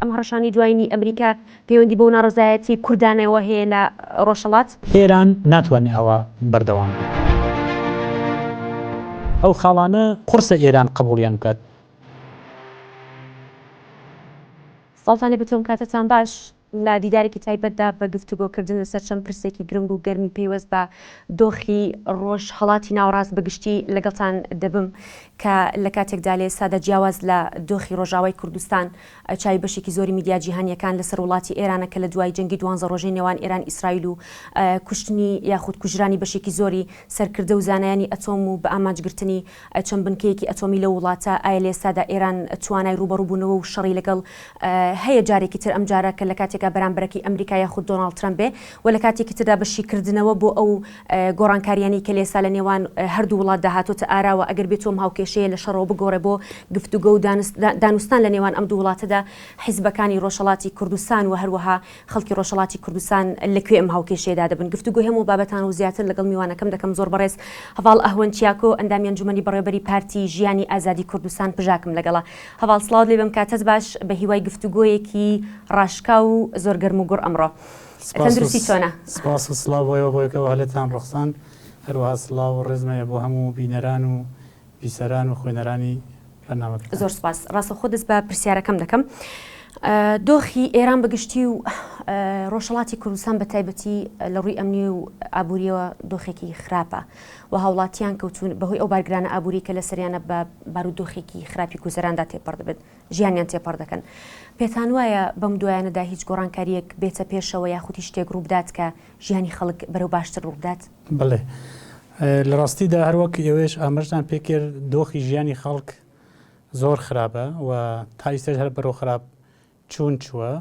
ئەم هەڕەشانەی دوایینی ئەمریکا پەیوەندی بەو ناڕەزایەتی کوردانەوە هەیە لە ڕۆژهەڵات؟ ئێران ناتوانێ ئاوا بەردەوام بێ. ئەو خاڵانە قوڕسە ئێران قبوڵیان بکات. سڵاوتان لێبێت و ئەم کاتەتان باش. لە دیدارێکی تایبەتدا بە گفتوگۆکردن لەسەر چەند پرسێکی گرنگ و گەرمی پەیوەست بە دۆخی ڕۆژهەڵاتی ناوەڕاست بە گشتی لەگەڵتان دەبم کە لە کاتێکدا لە ئێستادا جیاواز لە دۆخی ڕۆژاوای کوردستان چاوی بەشێکی زۆری میدیا جیهانییەکان لەسەر وڵاتی ئێرانە کە لە دوای جەنگی دوانزە ڕۆژەی نێوان ئێران ئیسرائیل و کوشتنی یاخود کوژرانی بەشێکی زۆری سەرکردە و زانایانی ئەتۆم و بە ئامانجگرتنی چەند بنکەیەکی ئەتۆمی لەو وڵاتە، ئایا لە ئێستادا ئێران توانای ڕووبەڕووبوونەوە و شەڕی لەگەڵ هەیە جارێکی تر ئەمجارە کە لە کاتێکا بەرامبەرەکەی ئەمریکا یاخود دۆناڵد ترەمپ بێ و لە کاتێکی تردا بە شیکردنەوە بۆ ئەو گۆڕانکاریانەی کە لە ئێستا لە نێوان هەردوو وڵاتدا هاتۆتە ئاراوە ئەگەر بێتو ئەم هاوکێشەیە لە شەڕەوە بگۆڕێ بۆ گفتوگۆ و دانوستان لە نێوان ئەم دوو وڵاتەدا حیزبەکانی ڕۆژهەڵاتی کوردستان و هەروەها خەڵکی ڕۆژهەڵاتی کوردستان لە کوێ ئەم هاوکێشەیەدا دەبن؟ گفتوگۆی هەموو بابەتان و زیاتر لەگەڵ میوانەکەم دەکەم زۆر بەڕێز هەڤاڵ ئەهوەن چیاکۆ ئەندامی ئەنجومەنی بەڕێوەبەری پارتی ژیانی ئازادی کوردستان پژاکم لەگەڵە. هەڤاڵ سڵاوت لێ بێم کاتت باش بە هیوای گفتوگۆیەکی ڕاشکاو و زۆر گەرم و گوڕ ئەمڕۆ. تەندروستی چۆنە؟ سپاس و سڵاو بۆ ئێوە بۆ ئەوەی هەلتان ڕەخساند هەروەها سڵاو و ڕێزم هەیە بۆ هەموو بینەران و بیسەران و خوێنەرانی بەرنامەکەتان. زۆر سوپاس. ڕاستەوخۆ دەست بە پرسیارەکەم دەکەم. دۆخی ئێران بە گشتی و ڕۆژهەڵاتی کوردستان بە تایبەتی لە ڕووی ئەمنی و ئابووریەوە دۆخێکی خراپە و هاوڵاتیان کەوتون بەهۆی ئەو بارگرانە ئابووری کە لەسەریانە بە بارودۆخێکی خراپی گوزەراندا تێپەڕ دەبن ژیانیان تێپەڕ دەکەن. پێتان وایە بەم دوایانەدا هیچ گۆڕانکارییەک بێتە پێشەوە یاخود هیچ شتێک ڕووبدات کە ژیانی خەڵک بەرەو باشتر ڕووبدات؟ بەڵێ. لە ڕاستیدا هەر وەک ئێوەیش ئاماژەتان پێ کرد دۆخی ژیانی خەڵک زۆر خراپە و تا ئیستاش هەر بەرەو خراپ چوون چووە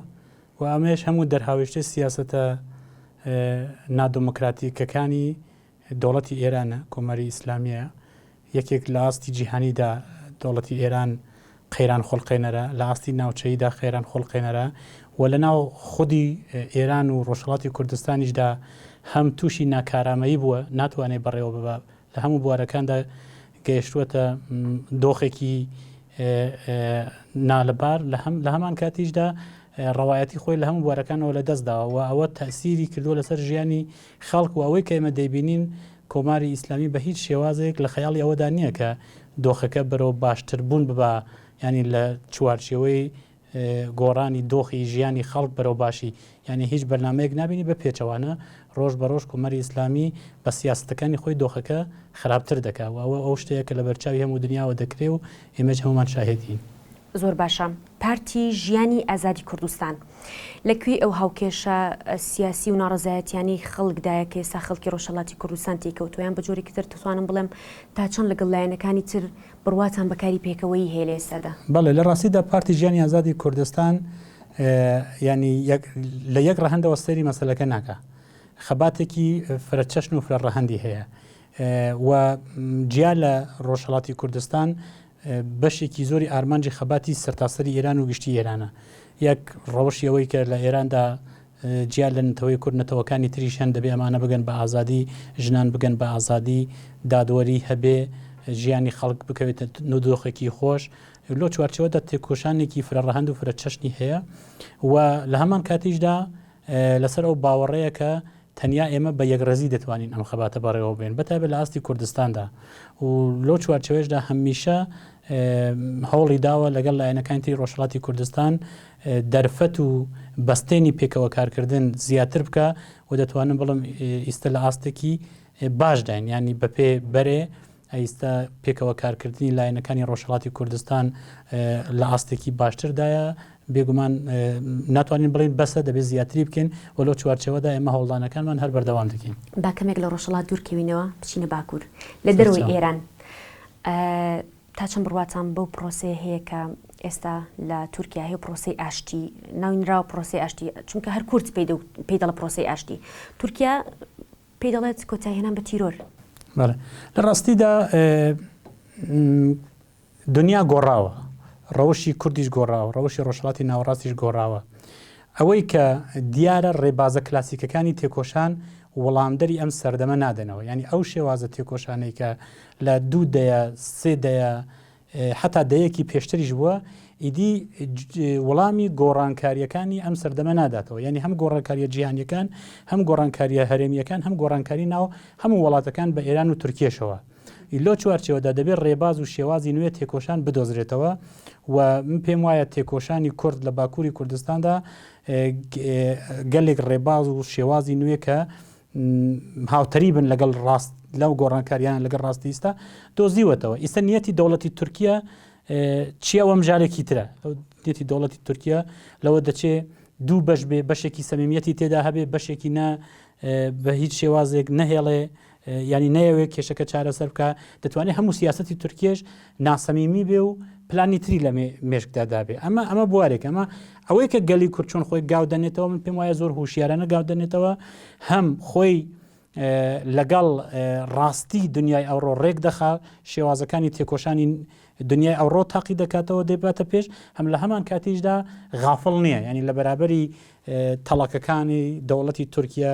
و ئەمەیش هەموو دەرهاویشتەی سیاسەتە نادموکراتیکەکانی دەوڵەتی ئێرانە، کۆماری ئیسلامییە. یەکێک لە ئاستی جیهانیدا دەوڵەتی ئێران قەیران خۆڵقێنەرە، لە ئاستی ناوچەییدا قەیران خۆڵقێنەرە و لە ناو خودی ئێران و ڕۆژهەڵاتی کوردستانیشدا هەم تووشی ناکارامەیی بووە، ناتوانێت بەڕێوە ببا، لە هەموو بوارەکاندا گەیشتووەتە دۆخێکی نالەبار، لە هەمان کاتیشدا ڕەوایەتی خۆی لە هەموو بوارەکانەوە لە دەست داوە و ئەوە تەئسیری کردووە لەسەر ژیانی خەڵک و ئەوەی کە ئێمە دەیبینین کۆماری ئیسلامی بە هیچ شێوازێک لە خەیاڵی ئەوەدا نییە کە دۆخەکە بەرەو باشتربوون ببا یانی لە چوارچێوەی گۆڕانی دۆخی ژیانی خەڵک بەرەو باشی یانی هیچ بەرنامەیەک نابینی بە پێچەوانە ڕۆژ بە ڕۆژ کۆماری ئیسلامی بە سیاسەتەکانی خۆی دۆخەکە خراپتر دەکا و ئەوە ئەو شتەیە کە لە بەرچاوی هەموو دنیاوە دەکرێ و ئێمەش هەموومان شاهێدین. زۆر باشە پارتی ژیانی ئازادی کوردستان لە کوێی ئەو هاوکێشە سیاسی و ناڕەزایەتیانەی خەڵکدایە کە ئێستا خەڵکی ڕۆژهەڵاتی کوردستان تێیکەوتووە یان بە جۆرێکی تر دەتوانم بڵێم تا چەند لەگەڵ لایەنەکانی تر بڕواتان بە کاری پێکەوەیی هەیە لە ئێستادا؟ بەڵێ لە ڕاستیدا پارتی ژیانی ئازادی کوردستان یانی لە یەک ڕەهەندەوە سەیری مەسەلەکە ناکا خەباتێکی فرەچەشن و فرە ڕەهەندی هەیە و جیا لە ڕۆژهەڵاتی کوردستان بەشێکی زۆری ئارمانجی خەباتی سەرتاسەری ئێران و گشتی ئێرانە. یەک ڕەوشی ئەوەی کە لە ئێراندا جیا لە نەتەوەی کورد نەتەوەکانی تریش هەن دەبێ ئەمانە بگەن بە ئازادی، ژنان بگەن بە ئازادی، دادوەری هەبێ، ژیانی خەڵک بکەوێتە نو دۆخێکی خۆش. لۆ چوارچێوەدا تێکۆشانێکی فرە ڕەهەند و فرە چەشنی هەیە و لە هەمان کاتیشدا لەسەر ئەو باوەڕەیە کە تەنیا ئێمە بە یەکڕێزی دەتوانین ئەم خەباتە بەڕێوە ببەین، بەتایبەت لە ئاستی کوردستاندا و لەو چوارچێوەیەشدا هەمیشە هەوڵی داوە لەگەڵ لایەنەکانی تری ڕۆژهەڵاتی کوردستان دەرفەت و بەستێنی پێکەوە کارکردن زیاتر بکا و دەتوانم بڵێم ئیستە لە ئاستێکی باشداین، یانی بەپێ بەرێ ئیستا پێکەوە کارکردنی لایەنەکانی ڕۆژهەڵاتی کوردستان لە ئاستێکی باشتردایە، بێگومان ناتوانین بڵێین بەسە، دەبێت زیاتری بکەین و لەو چوارچێوەدا ئێمە هەوڵدانەکانمان هەر بەردەوام دەکەین. با کەمێک لە ڕۆژهەڵات دوور کەوینەوە بچینە باکوور، لە دەرەوەی ئێران تا چەند بڕواتان بەو پرۆسەیە هەیە کە ئێستا لە تورکیا هەیە پرۆسەی ئاشتی ناوی نراوە پرۆسەی ئاشتی، چونکە هەر کورد پێی دەڵێ پرۆسەی ئاشتی، تورکیا پێی دەڵێت کۆتایهێنان بە تیرۆر. بەڵێ لە ڕاستیدا دنیا گۆڕاوە، ڕەوشی کوردیش گۆڕاوە، ڕەوشی ڕۆژهەڵاتی ناوەڕاستیش گۆڕاوە. ئەوەی کە دیارە ڕێبازە کلاسیکەکانی تێکۆشان وەڵامدەری ئەم سەردەمە نادەنەوە. یانی ئەو شێوازە تێکۆشانەی کە لە دوو دەیە، سێ دەیە، حەتا دەیەکی پێشتریش بووە، ئیدی وەڵامی گۆڕانکارییەکانی ئەم سەردەمە ناداتەوە، یانی هەم گۆڕانکارییە جیهانییەکان، هەم گۆڕانکارییە هەرێمییەکان، هەم گۆڕانکاری ناو هەموو وڵاتەکان بە ئێران و تورکیەشەوە. لەو چوارچێوەدا دەبێت ڕێباز و شێوازی نوێ تێکۆشان بدۆزرێتەوە و من پێم وایە تێکۆشانی کورد لە باکووری کوردستاندا گەلێک ڕێباز و شێوازی نوێ کە هاوتەریبن لەگەڵ ڕاست لەو گۆڕانکاریان لەگەڵ ڕاستی ئیستا دۆزیوەتەوە. ئیستا نیەتی دەوڵەتی تورکیا چیە ئەوە مژارێکی ترە. نیەتی دەوڵەتی تورکیا لەوە دەچێ دوو بەش بێ، بەشێکی سەمیمیەتی تێدا هەبێ، بەشێکی نا بە هیچ شێوازێک نەهێڵێ ینی نەیەوێ کێشەکە چارەسەر بکە. دەتوانێت هەموو سیاسەتی تورکیەش ناسەمیمی بێ و پلانی تری لە مێشکدا دابێ. ئەمە ئەمە بوارێک ئەمە ئەوەی کە گەلی کورد چۆن خۆی گاو دەنێتەوە من پێم وایە زۆر هوشیارانە گاو دەنێتەوە هەم خۆی لەگەڵ ڕاستی دنیای ئەوڕۆ ڕێک دەخا شێوازەکانی تێکۆشانی دنیای ئەوڕۆ تاقی دەکاتەوە دەیباتە پێش هەم لە هەمان کاتیشدا غافڵ نییە ینی لە بەرابەری تەڵەکەکانی دەوڵەتی تورکیا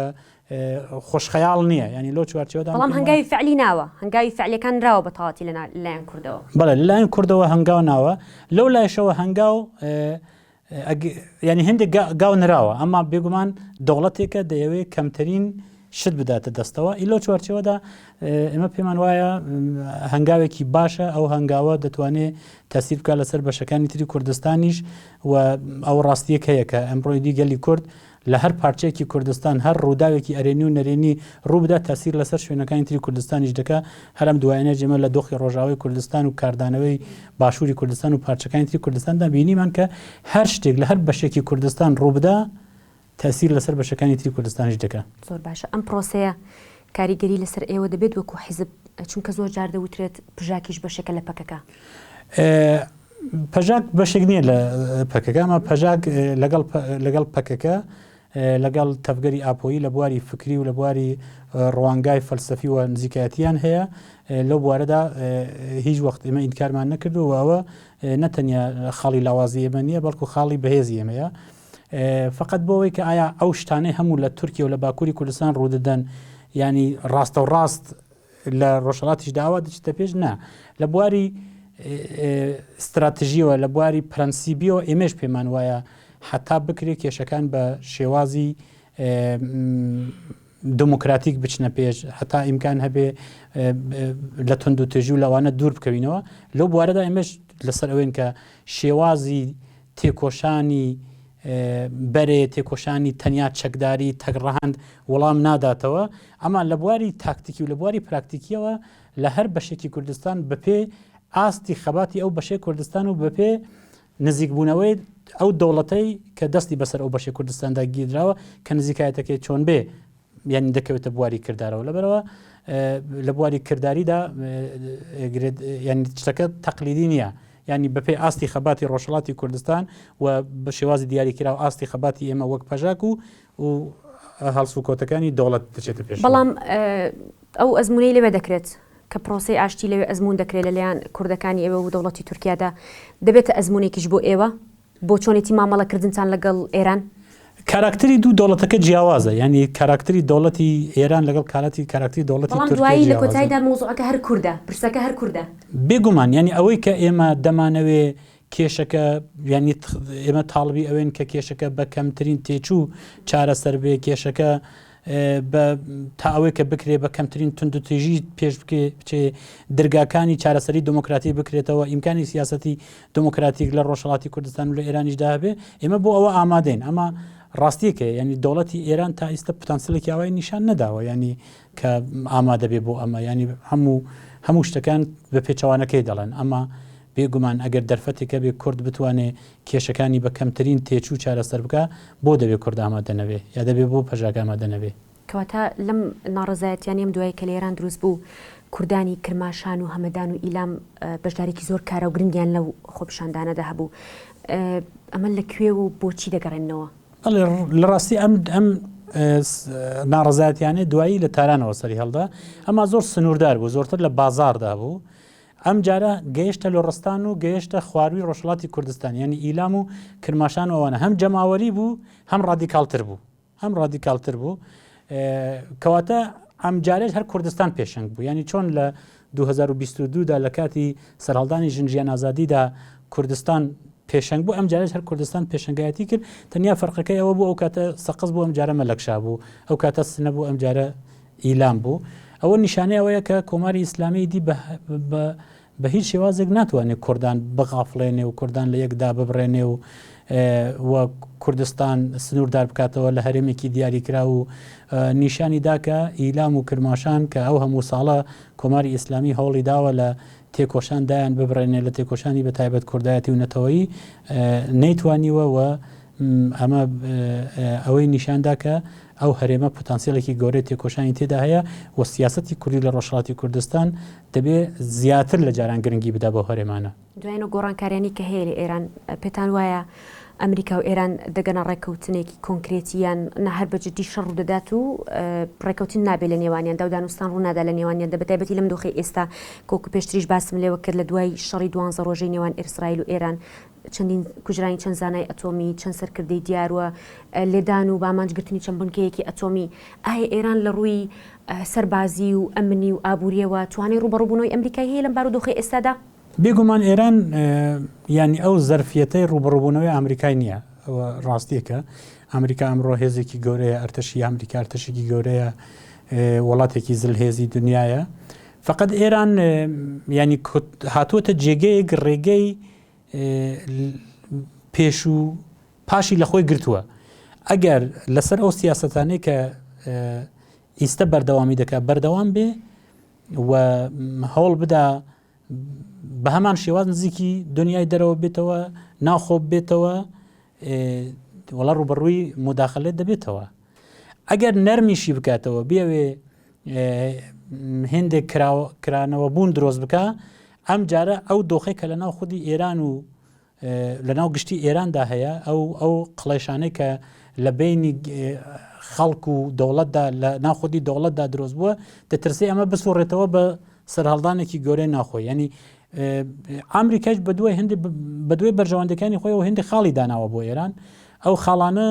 خۆشخەیاڵ نییە ینی لەو چوارچێوەدا بەڵام هەنگاوی فعلی ناوە هەنگاوی فعلەکان نراوە بە تەواتی لە لایەن کوردەوە بەڵێ لەلایەن کوردەوە هەنگاو ناوە لەو لایشەوە هەنگاو ینی هەندێک گاو نراوە ئەمما بێگومان دەوڵەتێکە دەیەوێت کەمترین شت بداتە دەستەوە ئی لەو چوارچەوەدا ئێمە پێمان وایە هەنگاوێکی باشە ئەو هەنگاوە دەتوانێت تەسیر بکات لەسەر بەشەکانی تری کوردستانیش و ئەو ڕاستیەک هەیە کە ئەمڕۆی دی گەلی کورد لە هەر پارچەیەکی کوردستان هەر ڕووداوێکی ئەرێنی و نەرێنی ڕووبدات تەئسیر لەسەر شوێنەکانی تری کوردستانیش دەکا، هەر ئەم دوایانەش ئێمە لە دۆخی ڕۆژئاوای کوردستان و کاردانەوەی باشووری کوردستان و پارچەکانی تری کوردستاندا بینیمان کە هەر شتێک لە هەر بەشێکی کوردستان ڕووبدا تەئسیر لەسەر بەشەکانی تری کوردستانیش دەکا. زۆر باشە ئەم پرۆسەیە کاریگەری لەسەر ئێوە دەبێت وەکو حیزب چونکە زۆر جار دەوترێت پژاکیش بەشێکە لە پەکەکە؟ پەژاک بەشێک نییە لە پەکەکە، ئەمە پەژاک لەگەڵ لەگەڵ پەکەکە لەگەڵ تەڤگەری ئاپۆیی لە بواری فکری و لە بواری ڕوانگای فەلسەفی و نزیکایەتیان هەیە لەو بوارەدا هیچ وەخت ئێمە ئینکارمان نەکردو و ئەوە نەتەنیا خاڵی لاوازی ئێمە نییە بەڵکو خاڵی بەهێزی ئێمەیە فقط بۆ ئەوەی کە ئایا ئەو شتانەی هەموو لە تورکیا و لە باکووری کوردستان ڕوودەدەن ینی ڕاستە و ڕاست لە ڕۆژهەڵاتیشدا ئاوا دەچێتە پێش؟ نا. لە بواری ستراتژیەوە، لە بواری پرەنسیبیەوە ئێمەش پێمان وایە حتا بکرێت کێشەکان بە شێوازی دموکراتیک بچنە پێش هەتا ئیمکان هەبێ لە تونند و تێژی و لەوانە دوور بکەوینەوە لەو بوارەدا ئێمەش لەسەر ئەوێن کە شێوازی تێکۆشانی بەرێ تێکۆشانی تەنیا چەکداری تەک ڕەهەند وەڵام ناداتەوە، ئەما لە بواری تاکتیکی و لە بواری پراکتیکیەوە لە هەر بەشێکی کوردستان بەپێ ئاستی خەباتی ئەو بەشەی کوردستان و بەپێ نزیکبوونەوەی ئەو دەوڵەتەی کە دەستی بەسەر ئەو بەشەی کوردستاندا گیردراوە کە نزیکایەتەکەی چۆن بێ یانی دەکەوێتە بواری کردارەوە لەبەرەوە لە بواری کرداریدا ینی شتەکە تەقلیدی نییە ینی بەپێی ئاستی خەباتی ڕۆژهڵاتی کوردستان و بە شێوازی دیاریکراو ئاستی خەباتی ئێمە وەک پەژاک و و هەڵسوکەوتەکانی دەوڵەت دەچێتە پێش بەڵام ئەو ئەزمونەی لەوێ دەکرێت کە پرۆسەی ئاشتی لەوێ ئەزمون دەکرێت لەلایەن کوردەکانی ئێوە و دەوڵەتی تورکیادا دەبێتە ئەزمونێکیش بۆ ئێوە بۆ چۆنێتی مامەڵەکردنتان لەگەڵ ئێران؟ کاراکتەری دوو دەوڵەتەکە جیاوازە، یانی کاراکتەری دەوڵەتی ئێران لەگەڵ کاراتی کاراکتەری دەوڵەتی بەڵام تورکیا دوایی لە جیاوازە. کۆتاییدا مەوزوعەکە هەر کوردە، پرسەکە هەر کوردە. بێگومان، یانی ئەوەی کە ئێمە دەمانەوێ کێشەکە یانی ئێمە تاڵبی ئەوێن کە کێشەکە بە کەمترین تێچوو چارەسەر بێ، کێشەکە بە تا ئەوەی کە بکرێ بە کەمترین توندوتیژی پێش بکێ بچێ درگاکانی چارەسەری دموکراتی بکرێتەوە ئیمکانی سیاستی دموکراتیک لە ڕۆژهەڵاتی کوردستان و لە ئێرانیشدا هەبێ ئێمە بۆ ئەوە ئامادەین ئەمە ڕاستیەکە ینی دەوڵەتی ئێران تا ئیستا پتانسیلێکی ئاوای نیشان نەداوە ینی کە ئامادە بێ بۆ ئەمە ینی هەموو هەموو شتەکان بە پێچەوانەکەی دەڵێن ئەمە بێگومان ئەگەر دەرفەتێک هەبێ کورد بتوانێ کێشەکانی بە کەمترین تێچوو چارەسەر بکا، بۆ دەبێ کورد ئامادە نەبێ؟ یا دەبێ بۆ پەژاک ئامادە نەبێ؟ کەواتە لەم ناڕەزایەتیانەی ئەم دوایە کە لە ئێران دروست بوو، کوردانی کرماشان و هەمەدان و ئیلام بەشداریی زۆر کارا و گرنگیان لەو خۆپیشاندانەدا هەبوو. ئەمە لە کوێ و بۆچی دەگەڕێننەوە؟ بەڵێ، لە ڕاستی ئەم ئەم ناڕەزایەتیانەی دوایی لە تارانەوە سەری هەڵدا، ئەما زۆر سنووردار بوو، زۆرتر لە بازاڕدا بوو. ئەم جارە گەیشتە لۆڕستان و گەیشتە خوارووی ڕۆژهەڵاتی کوردستان یانی ئیلام و کرماشان و ئەوانە هەم جەماوەری بوو هەم ڕادیکاڵتر بوو هەم ڕادیکاڵتر بوو کەواتە ئەم جارێش هەر کوردستان پێشەنگ بوو ینی چۆن لە 2022 دا لە کاتی سەرهەڵدانی ژن ژیان ئازادیدا کوردستان پێشەنگ بوو ئەم جارەش هەر کوردستان پێشەنگایەتی کرد تەنیا فەرقەکەی ئەوە بوو ئەو کاتە سەقز بوو ئەم جارە مەلەکشا بوو ئەو کاتە سنە بوو ئەم جارە ئیلام بوو ئەوە نیشانەی ئەوەیە کە کۆماری ئیسلامی دی بە بە هیچ شێوازێک ناتوانێت کوردان بغافڵێنێ و کوردان لە یەکدا ببڕێنێ و و کوردستان سنووردار بکاتەوە لە هەرێمێکی دیاریکرا و نیشانی دا کە ئیلام و کرماشان کە ئەو هەموو ساڵە کۆماری ئیسلامی هەوڵی داوە لە تێکۆشان دایان ببڕێنێ لە تێکۆشانی بە تایبەت کوردایەتی و نەتەوەیی نەیتوانیوە و ئەمە ئەوەی نیشاندا کە ئەو هەرێمە پتانسیلێکی گەورەی تێکۆشانی تێدا هەیە و سیاسەتی کوردی لە ڕۆژهەڵاتی کوردستان دەبێ زیاتر لە جاران گرنگی بدا بەو هەرێمانە. دوایین ئەو گۆڕانکاریانەی کە هەیە لە ئێران، پێتان وایە ئەمریکا و ئێران دەگەنە ڕێککەوتنێکی کۆنکرێتی یان نا هەر بە جدی شەڕ ڕوودەدات و ڕێککەوتن نابێت لە نێوانیاندا و دانوستان ڕوونادا لە نێوانیاندا بە تایبەتی لەم دۆخەی ئێستا کە وەکو پێشتریش باسم لێوە کرد لە دوای شەڕی دوانزە ڕۆژەی نێوان ئیرسرائیل و ئێران چەندین کوژرانی چەند زانای ئەتۆمی، چەند سەرکردەی دیار و لێدان و بامانجگرتنی چەند بنکەیەکی ئەتۆمی، ئایا ئێران لە ڕووی سەربازی و ئەمنی و ئابوورییەوە توانای ڕووبەڕووبوونەوەی ئەمریکای هەیە لەم بارودۆخەی ئێستادا؟ بێگومان ئێران یانی ئەو زەرفیەتەی ڕووبەڕووبوونەوەی ئامریکای نییە. ئەوە ڕاستییەکە. ئامریکا ئەمڕۆ هێزێکی گەورەیە، ئەرتەشی ئامریکا ئەرتەشێکی گەورەیە، وڵاتێکی زلهێزی دنیایە. فەقەت ئێران یانی هاتووەتە جێگەیەک ڕێگەی پێش و پاشی لە خۆی گرتووە ئەگەر لەسەر ئەو سیاستانەی کە ئیستە بەردەوامی دەکات بەردەوام بێ و هەوڵ بدا بە هەمان شێواز نزیکی دنیای دەرەوە بێتەوە ناخۆ بێتەوە وەڵا ڕوبەڕووی مداخلێت دەبێتەوە ئەگەر نەرمیشی بکاتەوە بێوێ هێندێک کرانەوە بوون درۆست بکە ئەم جارە ئەو دۆخەی کە لە ناو خودی ئێران و لە ناو گشتی ئێراندا هەیە ئەو ئەو قڵێشانەی کە لە بینی خەڵک و دەوڵەتدا لە ناو خودی دەوڵەتدا درۆست بووە دەترسێ ئەمە بسوڕێتەوە بە سەرهەڵدانێکی گەورەی ناخۆی ینی ئەمریکاش بە دوای هەندێک بە دوای بەرژەوەندەکانی خۆی و هەندێک خاڵی داناوە بۆ ئێران ئەو خاڵانە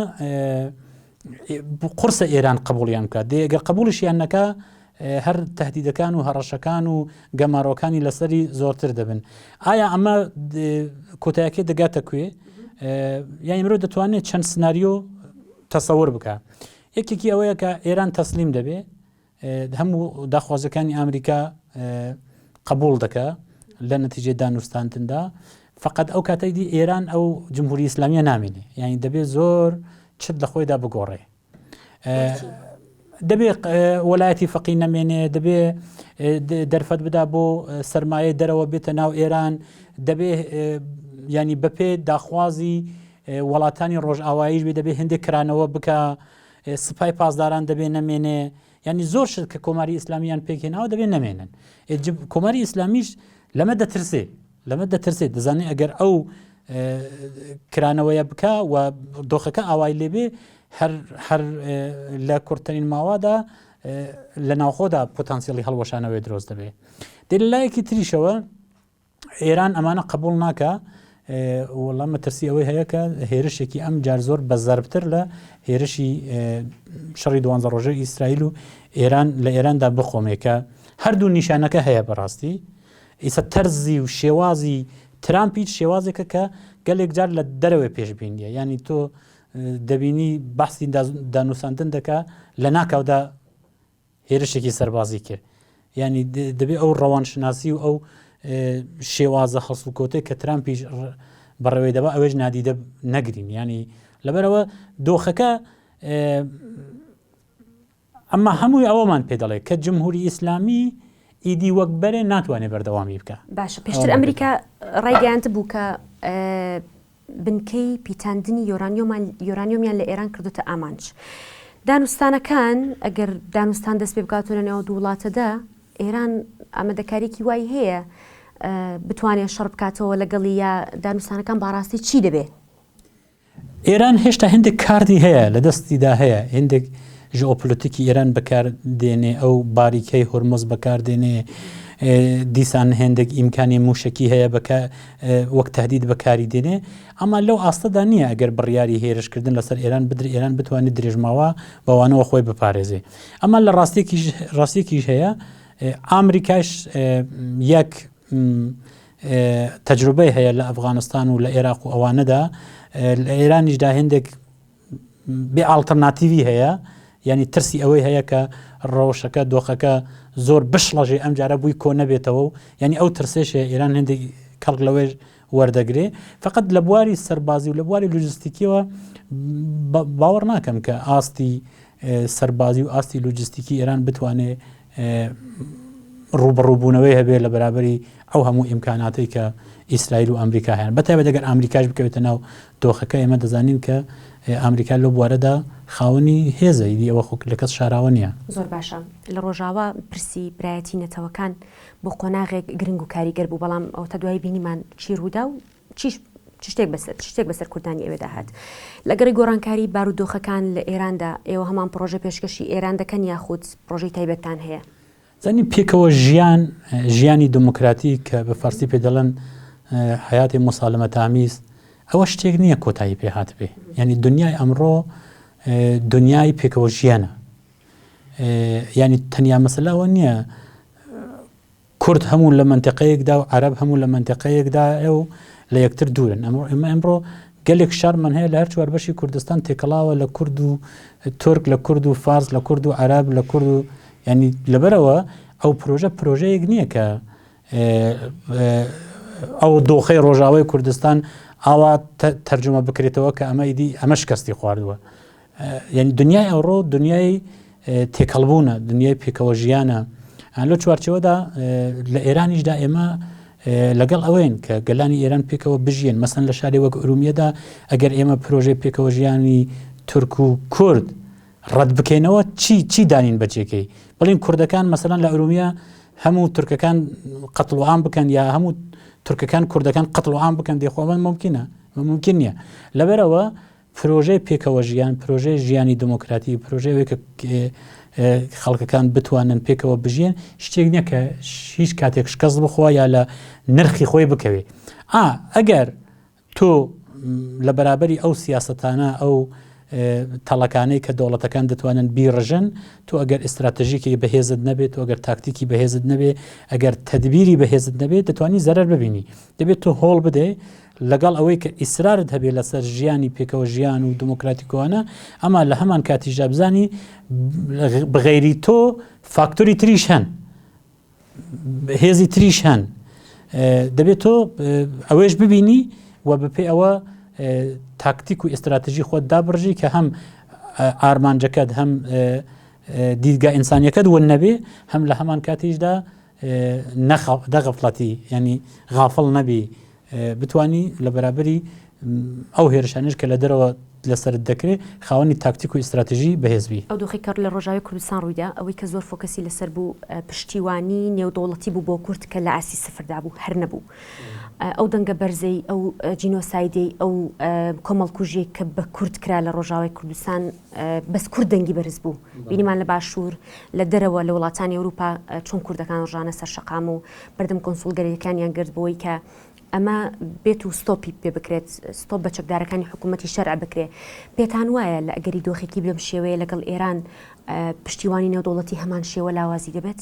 قورسە ئێران قبوڵیان بکات دێ گەر قبوڵیشیان نەکا هەر تهدیدەکان و هەڕەشەکان و گەمارۆکانی لەسەری زۆرتر دەبن ئایا ئەمە کۆتایەکەی دەگاتە کوێ یانی مرۆ دەتوانێت چەند سناریۆ تەسەور بکە یەکێکی ئەوەیە کە ئێران تەسلیم دەبێ هەموو داخوازەکانی ئەمریکا قبول دەکا لە نەتیجەی دانوستاندندا فقط ئەو کاتەی دی ئێران ئەو جمهوری ئیسلامیە نامێنێ یعنی دەبێت زۆر چت لە خۆیدا بگۆڕێ دەبێ وەلایەتی فەقی نەمێنێ دەبێ دەرفەت بدا بۆ سرمایە دەرەوە بێتە ناو ئێران دەبێ ینی بەپێ داخوازی وڵاتانی ڕۆژئاواییش بێ دەبێ هەندێک کرانەوە بکە سپای پاسداران دەبێ نەمێنێ یعنی زۆر شت کە کۆماری ئیسلامیان پێکهێناوە دەبێ نەمێنن کۆماری ئیسلامیش لەمە دەترسێ لەمە دەترسێت دەزانێت ئەگەر ئەو کرانەوەیە بکە و دۆخەکە ئاوای لێبێ هەر هەر لە کورتترین ماوەدا لە ناوخۆدا پتانسیلی هەڵوەشانەوەی درۆست دەبێ دێ لە لایەکی تریشەوە ئێران ئەمانە قبول ناکا وەڵا مەترسی ئەوەی هەیە کە هێرشێکی ئەم جار زۆر بە زەربتر لە هێرشی شەڕی دوانزە ڕۆژە ئیسرائیل و ئێران لە ئێراندا بقۆمێکە هەردوو نیشانەکە هەیە بەڕاستی ئیسە تەرزی و شێوازی ترامپیچ شێوازێکە کە گەلێک جار لە دەرەوەی پێشبینیە ینی تۆ دەبینی بەحسی دانوساندن دەکا لە ناکاودا هێرشێکی سەربازی کرد یعنی دەبێ ئەو ڕەوانشناسی و ئەو شێوازە هەڵسوکەوتێک کە ترامپیش بەڕێوەی دەبا ئەوێش نادیدە نەگرین ینی لەبەرەوە دۆخەکە ئەمە هەمووی ئەوەمان پێ دەڵێت کە جمهوری ئیسلامی ئیدی وەک بەرێ ناتوانێت بەردەوامی بکە باشە پێشتر ئەمریکا ڕایگەیاند بوو کە بنکەی پیتاندنی یۆرانیۆمیان لە ئێران کردۆتە ئامانج. دانوستانەکان، ئەگەر دانوستان دەست پێ بکاتەوە لە نێوان دوو وڵاتەدا، ئێران ئامادەکارییەکی وای هەیە بتوانێت شەڕ بکاتەوە لەگەڵی یا دانوستانەکان باڕاستی چی دەبێ؟ ئێران هێشتا هێندێک کارتی هەیە لە دەستیدا هەیە، هێندێک ژئۆپۆلەتیکی ئێران بەکار دێنێ، ئەو باریکەی هورمز بەکار دێنێ، دیسان هێندێک ئیمکانی مووشەکی هەیە بەکە وەک تهدید بەکاری دێنێ، ئەما لەو ئاستەدا نییە ئەگەر بڕیاری هێرشکردن لەسەر ئێران بدرێ ئێران بتوانێت درێژماوە بەوانەوە خۆی بپارێزێ. ئەما لە ڕاستیەکیش ڕاستیەکیش هەیە ئامریکاش یەک. تەجروبەی هەیە لە ئەفغانستان و لە عێراق و ئەوانەدا لە ئێرانیشدا هێندێک بێ ئاڵتەرناتیوی هەیە یعنی ترسی ئەوەی هەیە کە ڕەوشەکە دۆخەکە زۆر بشڵەژێ ئەم جارە بووی کۆ نەبێتەوە و یعنی ئەو ترسێش هەیە ئێران هێندێک کەڵک لەوەش وەردەگرێ فقط لە بواری سەربازی و لە بواری لوجستیکیەوە باوەڕ ناکەم کە ئاستی سەربازی و ئاستی لوجستیکی ئێران بتوانێ ڕووبەڕووبوونەوەی هەبێت لە بەرابەری ئەو هەموو ئیمکاناتەی کە ئیسرائیل و ئەمریکا هەیان بە تایبەت ئەگەر ئەمریکاش بکەوێتە ناو دۆخەکە ئێمە دەزانین کە ئەمریکا لەو بوارەدا خاوەنی هێزە ئیدی ئەوە خۆ لە کەس شاراوە نییە. زۆر باشە لە ڕۆژاوا پرسی برایەتی نەتەوەکان بۆ قۆناغێک گرنگ و کاریگەر بوو بەڵام ئەوەتا دوایی بینیمان چی ڕوودا و چیش چ شتێک بەسەر چ شتێک بەسەر کوردانی ئەوێدا هات؟ لە گەڕی گۆڕانکاری بارودۆخەکان لە ئێراندا ئێوە هەمان پڕۆژە پێشکەشی ئێران دەکەن یاخود پڕۆژەی تایبەتتان هەیە؟ زانی پێکەوە ژیان، ژیانی دموکراتی کە بە فارسی پێ دەڵێن حیات مسالمت آمیز ئەوە شتێک نییە کۆتایی پێ هاتبێ. یانی دنیای ئەمڕۆ دنیای پێکەوە ژیانە. یانی تەنیا مەسەلە ئەوە نییە کورد هەموو لە مەنتیقەیەکدا و عەرەب هەموو لە مەنتیقەیەکدایە و لە یەکتر دوورن. ئەمڕۆ ئێمە ئەمڕۆ گەلێک شارمان هەیە لە هەر چوار بەشی کوردستان تێکەڵاوە لە کورد و تورک، لە کورد و فارس، لە کورد و عەرەب، لە کورد و یانی لەبەرئەوە ئەو پرۆژە پرۆژەیەک نییە کە ئەو دۆخەی ڕۆژاوای کوردستان ئاوا تەرجومە بکرێتەوە کە ئەمە ئیدی ئەمە شکستی خواردووە. یعنی دنیای ئەوڕۆ دنیای تێکەڵبوونە دنیای پێکەوە ژیانە لەو چوارچەوەدا لە ئێرانیشدا ئێمە لەگەڵ ئەوەین کە گەلانی ئێران پێکەوە بژیێن مەسن لە شاری وەک ئورومیەدا ئەگەر ئێمە پرۆژەی پێکەوە ژیانی تورک و کورد ڕەت بکەینەوە چی چی دانین بەجێگەی بڵین کوردەکان مەسەلەن لە ئورومیە هەموو تورکەکان قەتڵ و عام بکەن یا هەموو تورکەکان کوردەکان قەتڵ و عام بکەن دێخۆ ئەمە ممکنە ممکن نییە لەبەرەوە پرۆژەی پێکەوەژیان، پرۆژەی ژیانی دموکراتی، پرۆژەی ئەوەی کە خەڵکەکان بتوانن پێکەوە بژیێن، شتێک نییە کە هیچ کاتێک شکست بخوا یا لە نرخی خۆی بکەوێ. ئا ئەگەر تۆ لە بەرابەری ئەو سیاسەتانە ئەو تەڵەکانەی کە دەوڵەتەکان دەتوانن بیڕژن تۆ ئەگەر ئیستراتژیکی بەهێزت نەبێت تۆ ئەگەر تاکتیکی بەهێزت نەبێ ئەگەر تدبیری بەهێزت نەبێت دەتوانی زەرەر ببینی دەبێت تۆ هۆڵ بدەیت لەگەڵ ئەوەی کە ئیسرارت هەبێ لەسەر ژیانی پێکەوە ژیان و دموکراتیکۆانە، ئەما لە هەمان کاتیشدا بزانی بغەیری تۆ فاکتۆری تریش هەن، هێزی تریش هەن. دەبێت تۆ ئەوەیش ببینی و بەپێی ئەوە تاکتیک و ئیستراتژی خۆت دابڕژی کە هەم ئارمانجەکەت هەم دیدگا ئینسانیەکەت ون نەبێ هەم لە هەمان کاتیشدا نەغفڵەتی یانی غافڵ نەبی بتانی لە بەرابری ئەو هێرشانش کە لە دەرەوە لەسرت دەکرێت خاوەنی تاکتیک و ئیستراتژی بەهێزبی. ئەو دۆخەی کە لە ڕۆژاوای کوردستان ڕوویدا، ئەوەی کە زۆر فۆکەسی لەسەر بوو پشتیوانی نێودەوڵەتی بوو بۆ کورد کە لە ئاستی سفردا بوو، هەر نەبوو. ئەو دەنگە بەرزەی، ئەو جینۆسایدەی، ئەو کۆمەڵکوژیەی کە بە کورد کرا لە ڕۆژاوای کوردستان، بەس کورد دەنگی بەرز بوو. بینیمان لە باشوور، لە دەرەوە، لە وڵاتانی ئەوروپا چۆن کوردەکان ڕژانە سەر شەقام و بەردەم کۆنسوڵگەرییەکانیان گرت بۆی کە ئەمە بێت و ستۆپی پێ بکرێت، ستۆپ بە چەکدارەکانی حکوومەتی شەرع بکرێ. پێتان وایە لە ئەگەری دۆخێکی بەم شێوەیە لەگەڵ ئێران پشتیوانی نێودەوڵەتی هەمان شێوە لاوازی دەبێت؟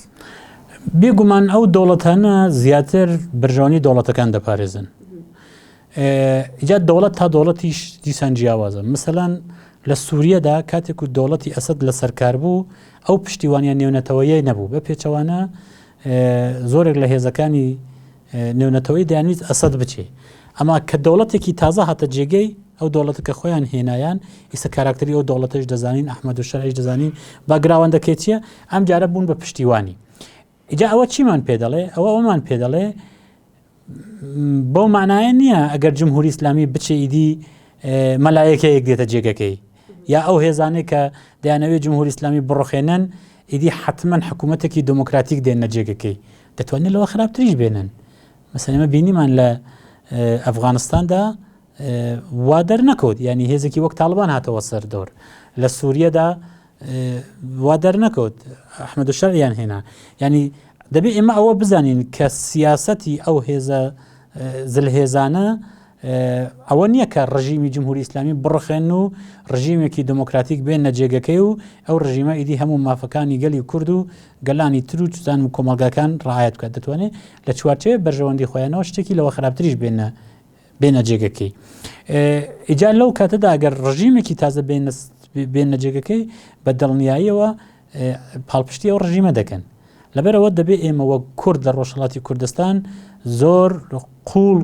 بێگومان ئەو دەوڵەتانە زیاتر بەرژەوەنی دەوڵەتەکان دەپارێزن. ئیجا دەوڵەت تا دەوڵەتیش دیسان جیاوازە مثلەن لە سووریەدا کاتێک و دەوڵەتی ئەسەد لە سەرکار بوو ئەو پشتیوانیان نێونەتەوەیە نەبوو بە پێچەوانە زۆرێک لە هێزەکانی نێونەتەوەی دەیانویست ئەسەد بچێ ئەما کە دەوڵەتێکی تازە هاتە جێگەی ئەو دەوڵەتە کە خۆیان هێنایان ئیسە کاراکتەری ئەو دەوڵەتەش دەزانین ئەحمەد و شەرعیش دەزانین باگراوەندەکەی چییە ئەم جارە بوون بە پشتیوانی ئیجا ئەوە چیمان پێ دەڵێ ئەوە ئەومان پێ دەڵێ بەو معنایە نییە ئەگەر جمهوری ئیسلامی بچێ ئیدی مەلایەکەیەک دێتە جێگەکەی یا ئەو هێزانەی کە دەیانەوێت جمهوری ئیسلامی بڕۆخێنن ئیدی حتمما حکوومەتێکی دموکراتیک دێنە جێگەکەی دەتوانێت لەوە خراپتریش بێنن مەسەلەن ئێمە بینیمان لە ئەفغانستاندا وا دەرنەکەوت ینی هێزێکی وەک تاڵبان هاتەوە سەر دەور لە سووریەدا وا دەرنەکەوت ئەحمەد شەرعیان هێنا ینی دەبێ ئێمە ئەوە بزانین کە سیاسەتی ئەو هێزە زلهێزانە. ئەوە نییە کە ڕژیمی جمهوری ئیسلامی بڕخێن و ڕژیمێکی دموکراتیک بێنە جێگەکەی و ئەو ڕژیمە ئیدی هەموو مافەکانی گەلی کورد و گەلانی تر و چزان و کۆمەڵگاکان ڕعایەت بکات دەتوانێت لە چوارچێوەی بەرژەوەندی خۆیانەوە شتێکی لەوە خراپتریش بێنە بێنە جێگەکەی ئیجا لەو کاتەدا ئەگەر ڕژیمێکی تازە بێنە جێگەکەی بە دڵنیاییەوە پاڵپشتی ئەو ڕژیمە دەکەن لەبەرەوە دەبێ ئێمە وەک کورد لە ڕۆژهڵاتی کوردستان زۆر قوڵ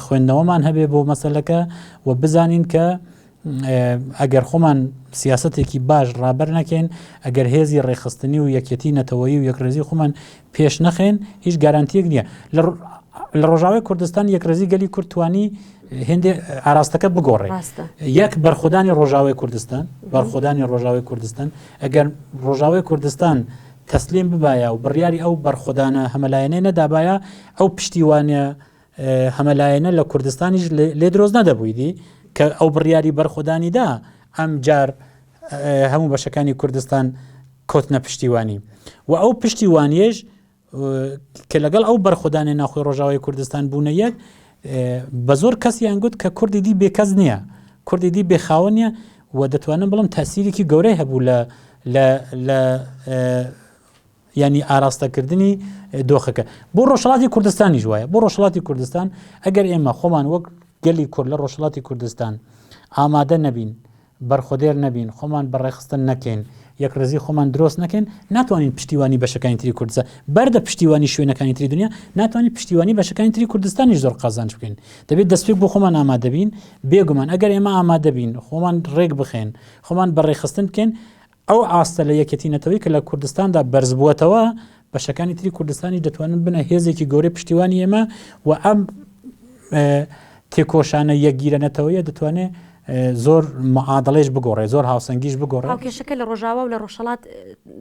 خوێندنەوەمان هەبێ بۆ مەسلەکە و بزانین کە ئەگەر خۆمان سیاستێکی باش ڕابەر نەکەین ئەگەر هێزی ڕێکخستنی و یەکێتی نەتەوەیی و یەکڕێزی خۆمان پێش نەخێن هیچ گارانتیەک نییە لە ڕۆژاوای کوردستان یەکڕێزی گەلی کورد توانی هێندێ ئاراستەکە بگۆڕێ یەک بەرخۆدانی ڕۆژاوای کوردستان بەرخۆدانی ڕۆژاوای کوردستان ئەگەر ڕۆژاوای کوردستان تەسلیم ببایە و بڕیاری ئەو بەرخۆدانە هەمەلایەنەی نەدابایە ئەو پشتیوانە هەمەلایەنە لە کوردستانیش لێ درۆز نەدەبوویدی کە ئەو بڕیاری بەرخۆدانی دا ئەم جار هەموو بەشەکانی کوردستان کۆتنە پشتیوانی و ئەو پشتیوانیش کە لەگەڵ ئەو بەرخۆدانی ناخۆی ڕۆژاوای کوردستان بوونە یەک بە زۆر کەسیان گوت کە کوردی دی بێکەس نییە کوردی دی بێخاوە نییە و دەتوانم بڵم تاسیرێکی گەورەی هەبوو لە لە لە ینی ئاراستەکردنی دۆخەکە بۆ ڕۆژهڵاتی کوردستانیش وایە بۆ ڕۆژهڵاتی کوردستان ئەگەر ئێمە خۆمان وەک گەلی کورد لە ڕۆژهڵاتی کوردستان ئامادە نەبین بەرخۆدێر نەبین، خۆمان بە ڕێکخستن نەکەین، یەکڕیزی خۆمان درۆست نەکەین، ناتوانین پشتیوانی بەشەکانی تری کوردستان، بەردە پشتیوانی شوێنەکانی تری دنیا، ناتوانین پشتیوانی بەشەکانی تری کوردستانیش زۆر قازانج بکەین. دەبێت دەستپێک بۆ خۆمان ئامادە بین، بێگومان ئەگەر ئێمە ئامادە بین، خۆمان ڕێک بخەین، خۆمان بە ڕێکخستن بکەین، ئەو ئاستە لە یەکێتی نەتەوەیی کە لە کوردستاندا بەرزبووەتەوە، بەشەکانی تری کوردستانیش دەتوانن بنە هێزێکی گەورەی پشتیوانی ئێمە و ئەم تێکۆشانە یەکگیرە نەتەوەیە دەتوانێت زۆر معادڵێش بگۆڕێ زۆر هاوسەنگیش بگۆڕێ. هاوکێشەکە لە ڕۆژاوا و لە ڕۆژهەڵات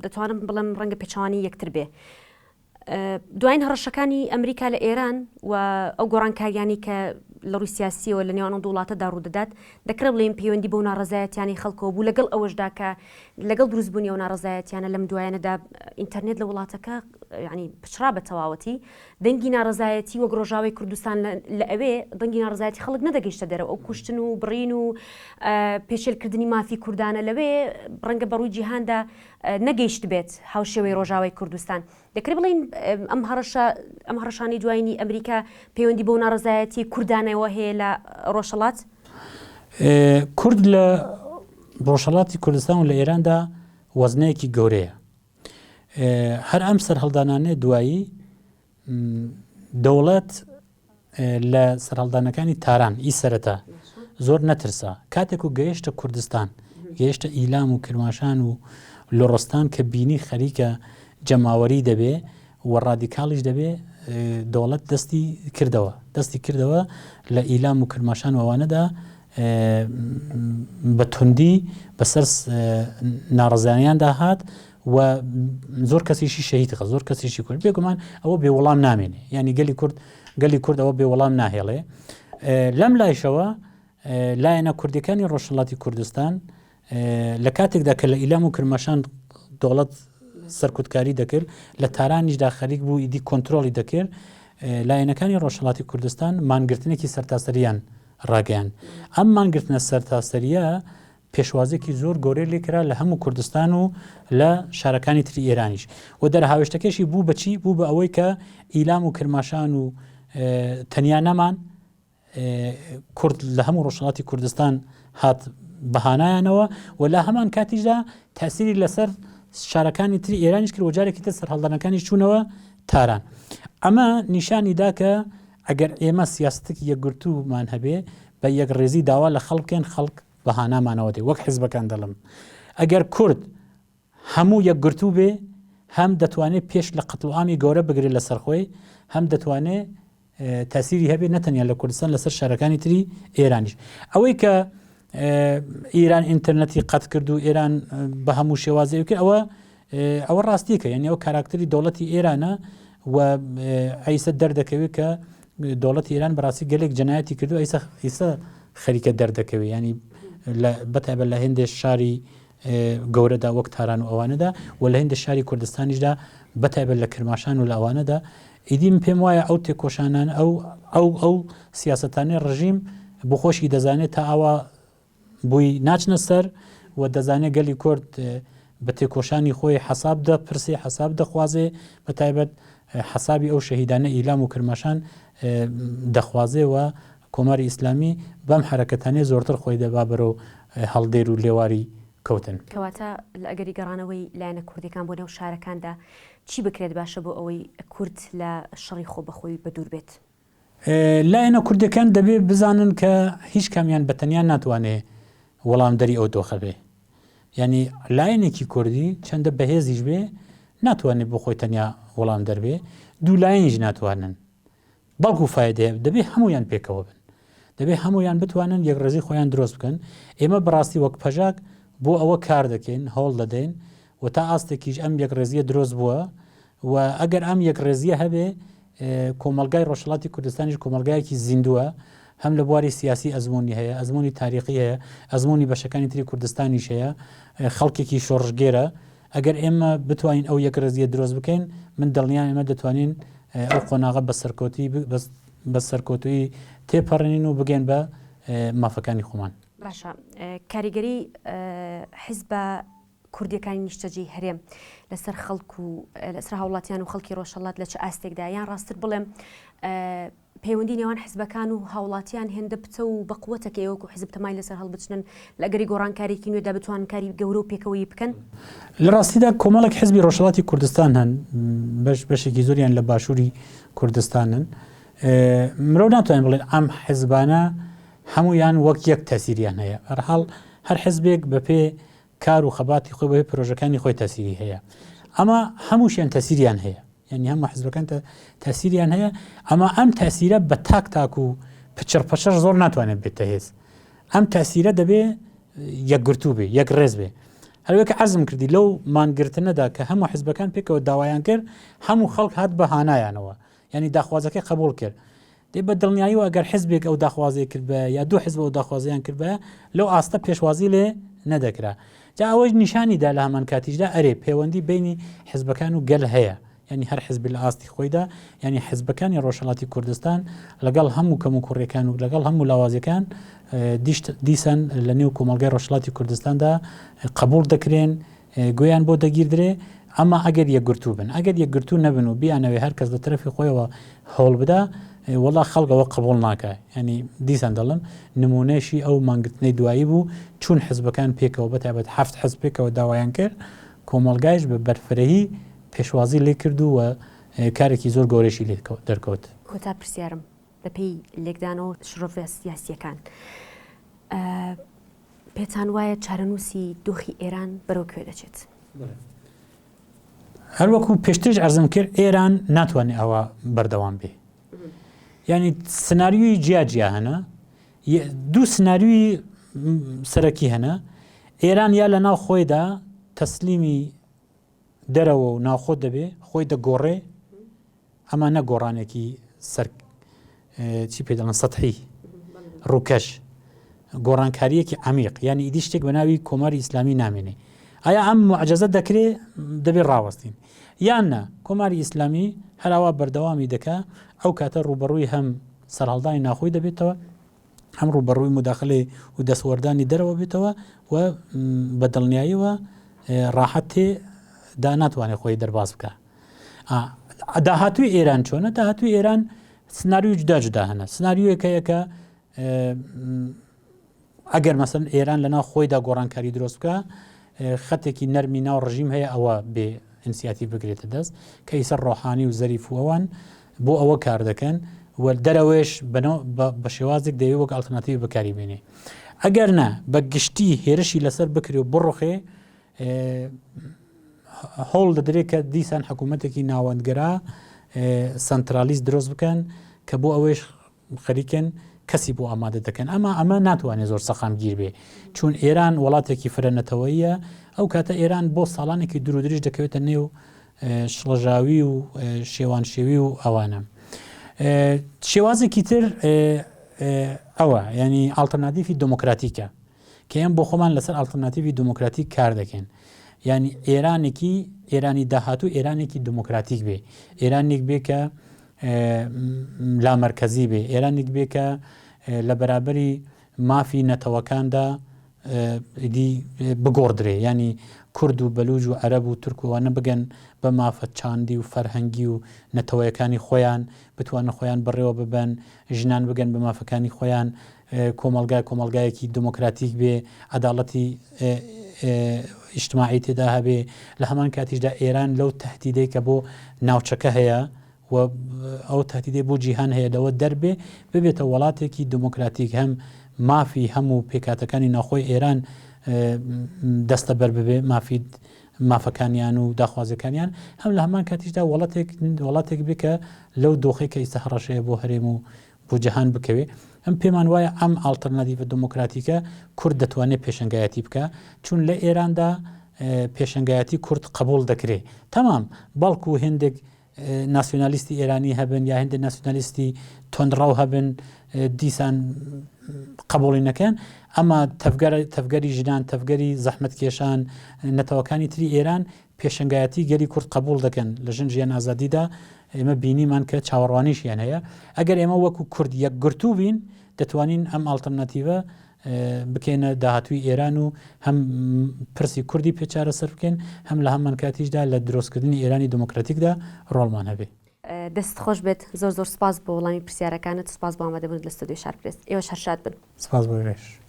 دەتوانم بڵێم ڕەنگە پێچەوانەی یەکتر بێ. دوایین هەڕەشەکانی ئەمریکا لە ئێران و ئەو گۆڕانکاریانەی کە لە ڕووی سیاسیەوە لە نێوان ئەو دوو وڵاتەدا ڕوودەدات، دەکرێت بڵێین پەیوەندی بەو ناڕەزایەتیانەی خەڵکەوە بوو، لەگەڵ ئەوەشدا کە لەگەڵ دروستبوونی ئەو ناڕەزایەتیانە لەم دوایانەدا ئینتەرنێت لە وڵاتەکە یانی پچڕا بە تەواوەتی، دەنگی ناڕەزایەتی وەک ڕۆژاوای کوردستان لە ئەوێ دەنگی ناڕەزایەتی خەڵک نەدەگەیشتە دەرەوە، ئەو کوشتن و بڕین و پێشێلکردنی مافی کوردانە لەوێ ڕەنگە بە ڕووی جیهاندا نەگەیشتبێت هاوشێوەی ڕۆژاوای کوردستان. دەکرێت بڵێین ئەم هەڕەشە ئەم هەڕەشانەی دوایینی ئەمریکا پەیوەندی بەو ناڕەزایەتی کوردانەوە هەیە لە ڕۆژهەڵات؟ کورد لە ڕۆژهەڵاتی کوردستان و لە ئێراندا وەزنەیەکی گەورەیە. هەر ئەم سەرهەڵدانانەی دوایی دەوڵەت لە سەرهەڵدانەکانی تاران ئی سەرەتا زۆر نەترسا کاتێک و گەیشتە کوردستان گەیشتە ئیلام و کرماشان و لۆڕستان کە بینی خەریکە جەماوەری دەبێ و ڕادیکاڵیش دەبێ دەوڵەت دەستی کردەوە دەستی کردەوە لە ئیلام و کرماشان و ئەوانەدا بە توندی بەسەر ناڕزانیاندا هات و زۆر کەسیشی شەهید خست زۆر کەسیشی کورد بێگومان ئەوە بێ وەڵام نامێنێ ینی گەلی کورد گەلی کورد ئەوە بێ وەڵام ناهێڵێ لەم لایشەوە لایەنە کوردەکانی ڕۆژهڵاتی کوردستان لە کاتێکدا کە لە ئیلام و کرماشان دەوڵەت سەرکوتکاری دەکرد لە تارانیشدا خەریک بوو ئیدی کۆنتترۆلی دەکرد لایەنەکانی ڕۆژهڵاتی کوردستان مانگرتنێکی سەرتاسەریان ڕاگەیان ئەم مانگرتنە سەرتاسەریە پێشوازیەکی زۆر گەورەی لێکرا لە هەموو کوردستان و لە شارەکانی تری ئێرانیش و دەرهاوێشتەکەشی بوو بەچی بوو بە ئەوەی کە ئیلام و کرماشان و تەنیا نەمان کورد لە هەموو ڕۆژهڵاتی کوردستان هات بەهانایانەوە و لە هەمان کاتیشدا تاسیری لەسەر شارەکانی تری ئێرانیش کرد و جارێکی تر سەرهەڵدانەکانی چوونەوە تاران ئەمە نیشانی دا کە ئەگەر ئێمە سیاستێکی یەکگرتوومان هەبێ بە یەکڕیزی داوا لە خەڵک بکەین خەڵک بە هانامانەوە دێ وەک حیزبەکان دەڵێم ئەگەر کورد هەموو یەکگرتوو بێ هەم دەتوانێت پێش لە قەتڵوعامی گەورە بگرێت لەسەر خۆی هەم دەتوانێت تاسیری هەبێت نەتەنیا لە کوردستان لەسەر شارەکانی تری ئێرانیش ئەوەی کە ئیران ئینتەرنەتی قەت کرد و ئێران بە هەموو شێوازێک کرد ئەوە ئەوە ڕاستیەکە یعنی ئەو کاراکتری دەوڵەتی ئێرانە و ئەیسە دەردەکەوێت کە دەوڵەتی ئێران بەڕاستی گەلێک جەنایەتی کردو ئەیسە ئیسە خەریکە دەردەکەوێت ینی بەتایبەت لە هێندێک شاری گەورەدا وەک تاران و ئەوانەدا و لە هێندێک شاری کوردستانیشدا بەتایبەت لە کرماشان و لە ئەوانەدا ئیدی من پێم وایە ئەو تێکۆشانان ئەو ئەو ئەو سیاسەتانەی ڕژیم بۆ خۆشی دەزانێت تا ئاوا بۆی ناچنە سەر و دەزانێت گەلی کورد بە تێکۆشانی خۆی حەساب دەپرسێ حەساب دەخوازێ بە تایبەت حەسابی ئەو شەهیدانە ئیلام و کرماشان دەخوازێ و کۆماری ئیسلامی بەم حەرەکەتانەی زۆرتر خۆی دەبا بەرەو هەڵدێر و لێواری کەوتن. کەواتە لە ئەگەری گەڕانەوەی لایەنە کوردیەکان بۆ نێو شارەکاندا چی بکرێت باشە بۆ ئەوەی کورد لە شەڕی خۆبەخۆی بەدوور بێت؟ لایەنە کوردیەکان دەبێ بزانن کە هیچ کامیان بە تەنیا ناتوانێ وەڵامدەری ئەو دۆخە بێ. یانی لایەنێکی کوردی چەندە بەهێزیش بێ ناتوانێ بۆ خۆی تەنیا وەڵامدەر بێ، دوو لایەنیش ناتوانن. بەڵکو فایدەیە دەبێ هەموویان پێکەوە بن. دەبێ هەموویان بتوانن یەکڕێزی خۆیان درۆست بکەن. ئێمە بەڕاستی وەک پەژاک بۆ ئەوە کار دەکەین، هەوڵ دەدەین و تا ئاستێکیش ئەم یەکڕێزییە درۆست بووە و ئەگەر ئەم یەکڕێزییە هەبێ کۆمەڵگای ڕۆژهەڵاتی کوردستانیش کۆمەڵگایەکی زیندووە، هەم لە بواری سیاسی ئەزموونی هەیە، ئەزموونی تاریخی هەیە، ئەزموونی بەشەکانی تری کوردستانیش هەیە، خەڵکێکی شۆڕشگێرە، ئەگەر ئێمە بتوانین ئەو یەکڕێزییە درۆست بکەین، من دڵنیام ئێمە دەتوانین ئەو قۆناغە بە سەرکەوتوویی بە سەرکەوتوویی تێپەڕێنین و بگەین بە مافەکانی خۆمان. باشە کاریگەری حیزبە کوردیەکانی نیشتەجێی هەرێم لەسەر خەڵک و لەسەر هاوڵاتیان و خەڵکی ڕۆژهەڵات لە چ ئاستێکدا یان ڕاستتر بڵێم پەیوەندی نێوان حزبەکان و هاوڵاتیان هێندە پتە و بەقوەتە کە ئێوەکو حزب تەمای لەسەر هەڵبچنن لە ئەگەری گۆڕانکاریی نوێدا بتوانن کاری گەورە و پێکەوەیی بکەن؟ لە ڕاستیدا کۆمەڵێک حزبی ڕۆژهەڵاتی کوردستان هەن، بەش بەشێکی زۆریان لە باشووری کوردستانن. مرۆڤ ناتوانێت بڵێت ئەم حزبانە هەموویان وەک یەک تەسیریان هەیە. بەهەرحاڵ هەر حزبێک بەپێ کار و خەباتی خۆی بەپێی پرۆژەکانی خۆی تەسیری هەیە. ئەما هەمووشیان تەسیریان هەیە. یعنی هەموو حزبەکان تەسیریان هەیە ئەما ئەم تەسیرە بە تاک تاک و پچڕ پچڕ زۆر ناتوانێت بێتە هێز ئەم تەسیرە دەبێ یەکگرتوو بێ یەک ڕێز بێ هەروەکە عەرزم کردی لەو مانگرتنەدا کە هەموو حزبەکان پێکەوە داوایان کرد هەموو خەڵک هات بە هانایانەوە یعنی داخوازەکەی قبول کرد دەی بە دڵنیاییەوە ئەگەر حزبێک ئەو داخوازیەی کردبایە یا دوو حزب ئەو داخوازیان کردبایە لەو ئاستە پێشوازی لێ نەدەکرا. جا ئەوەش نیشانی دا لە هەمان کاتیشدا ئەرێ پەیوەندی بینی حزبەکان و گەل هەیە. یعنی هەر حزبی لە ئاستی خۆیدا یعنی حزبەکانی ڕۆژهەڵاتی کوردستان لەگەڵ هەموو کەم و کوڕیەکان و لەگەڵ هەموو لاوازیەکان دیسان لە نێو کۆمەڵگای ڕۆژهەڵاتی کوردستاندا قبوڵ دەکرێن گوێیان بۆ دەگیردرێ، ئەما ئەگەر یەکگرتوو بن، ئەگەر یەکگرتوو نەبن و بیانەوێ هەر کەس لە تەرەفی خۆیەوە هەوڵ بدا، وەڵا خەڵک ئەوە قبوڵ ناکا. یانی دیسان دەڵێم نموونەیشی ئەو مانگرتنەی دوایی بوو، چوون حزبەکان پێکەوە بە تایبەت حەفت حزب پێکەوە داوایان کرد، کۆمەڵگایش بە بەرفرەهی پێشوازی لێ کرد و کارێکی زۆر گەورەیشی لێ دەرکەوت. کۆتا پرسیارم، بەپێی لێکدانەوە و شرۆڤە سیاسییەکان، پێتان وایە چارەنووسی دۆخی ئێران بەرەو کوێ دەچێت؟ هەروەکو پێشتریش عەرزم کرد ئێران ناتوانێت ئەوە بەردەوام بێ یعنی سناریوی جیا جیا هەنە دوو سناریوی سەرەکی هەنە ئێران یا لە ناو خۆیدا تەسلیمی دەرەوە و ناوخۆ دەبێ خۆی دەگۆڕێ ئەمە نە گۆڕانێکی سەر چی پێ دەڵێن سەتحی ڕووکەش گۆڕانکاریەکی عمیق یعنی ئیدی شتێک بە ناوی کۆماری ئیسلامی نامێنێ ئایا ئەم معجزە دەکرێ دەبێ ڕاوەستین یان نا کۆماری ئیسلامی هەراوا بەردەوامی دەکا ئەو کاتە ڕوبەڕووی هەم سەرهەڵدانی ناخۆی دەبێتەوە هەم ڕووبەڕووی موداخلەی و دەستوەردانی دەرەوە بێتەوە و بە دڵنیاییەوە ڕاحەت تێ دا ناتوانێت خۆی دەرباز بکە داهاتوی ئێران چۆنە داهاتوی ئێران سناریو جودا جودا هەنە سناریوەکەیە کە ئەگەر مەسن ئێران لەناو خۆیدا گۆڕانکاری درۆست بکە خەتێکی نەرمی ناو ڕژیم هەیە ئەوە بێ ئینسیاتیڤ بگرێتە دەست کە ئیسە ڕۆحانی و زەریف و ئەوان بۆ ئەوە کار دەکەن و دەرەوەش بە شێوازێک دەیەوێت وەک ئەڵتەرناتیڤ بەکاری بێنێ ئەگەر نا بە گشتی هێرشی لەسەر بکرێ و بڕوخێ هەوڵ دەدرێت کە دیسان حکوومەتێکی ناوەندگەرا سنترالیست درۆست بکەن کە بۆ ئەوەیش خەریکن کەسی بۆ ئامادە دەکەن ئەما ئەمە ناتوانێت زۆر سەقامگیر بێ چون ئێران وڵاتێکی فرە نەتەوەیە ئەو کاتە ئێران بۆ ساڵانێکی دوور درێژ دەکەوێتە نێو شڵەژاوی و شێوان شێوی و ئەوانە شێوازێکی تر ئەوە ینی ئاڵتەرناتیفی دموکراتیکە کە ئێم بۆ خۆمان لەسەر ئاڵتەرناتیڤی دموکراتیک کار دەکەین یعنی ئێرانێکی ئێرانی داهاتوو ئێرانێکی دموکراتیک بێ ئێرانێک بێ کە. لامەرکەزی بێ، ئێرانێک بێ کە لە بەرابەری مافی نەتەوەکاندا ئیدی بگۆڕدرێ، یانی کورد و بەلوج و عەرەب و تورک و ئەوانە بگەن بە مافە چاندی و فەرهەنگی و نەتەوەیەکانی خۆیان، بتوانن خۆیان بەڕێوە ببەن، ژنان بگەن بە مافەکانی خۆیان، کۆمەڵگا کۆمەڵگایەکی دمۆکراتیک بێ، عەداڵەتی ئیجتماعی تێدا هەبێ، لە هەمان کاتیشدا ئێران لەو تەهدیدەی کە بۆ ناوچەکە هەیە و ئەو تەهدیدەی بۆ جیهان هەیە لەوە دەربێ، ببێتە وەڵاتێکی دمۆکراتیک هەم مافی هەموو پێکهاتەکانی ناوخۆی ئێران دەستەبەر ببێ، مافی مافەکانیان و داخوازیەکانیان، هەم لە هەمان کاتیشدا وڵاتێک وڵاتێک بێ کە لەو دۆخەی کە ئیستا هەڕەشەیە بۆ هەرێم و بۆ جەهان بکەوێ. ئەم پێمان وایە ئەم ئاڵتەرناتیڤە دمۆکراتیکە کورد دەتوانێ پێشەنگایەتی بکا، چون لە ئێراندا پێشەنگایەتی کورد قەبووڵ دەکرێ. تەمام، بەڵکوو هێندێک ناسیۆنالیستی ئێرانی هەبن یا هێندێک ناسیۆنالیستی توندڕەو هەبن دیسان قەبووڵی نەکەن، ئەما تەڤگەر تەڤگەری ژنان، تەڤگەری زەحمەتکێشان، نەتەوەکانی تری ئێران پێشەنگایەتی گەلی کورد قەبووڵ دەکەن لە ژن ژیان ئازادیدا ئێمە بینیمان کە چاوەڕوانیشیان هەیە ئەگەر ئێمە وەکو کورد یەکگرتوو بین دەتوانین ئەم ئاڵتەرناتیڤە بکەینە داهاتووی ئێران و هەم پرسی کوردی پێ چارەسەر بکەین هەم لە هەمان کاتیشدا لە درۆستکردنی ئێرانی دموکراتیکدا ڕۆڵمان هەبێ. دەستت خۆش بێت زۆر زۆر سپاس بۆ وەڵامی پرسیارەکانت سپاس بۆ ئامادەبوونت لە ستۆدیۆی شارپرێس ئێوەش هەر شاد بن. سپاس بۆ ئێوەش.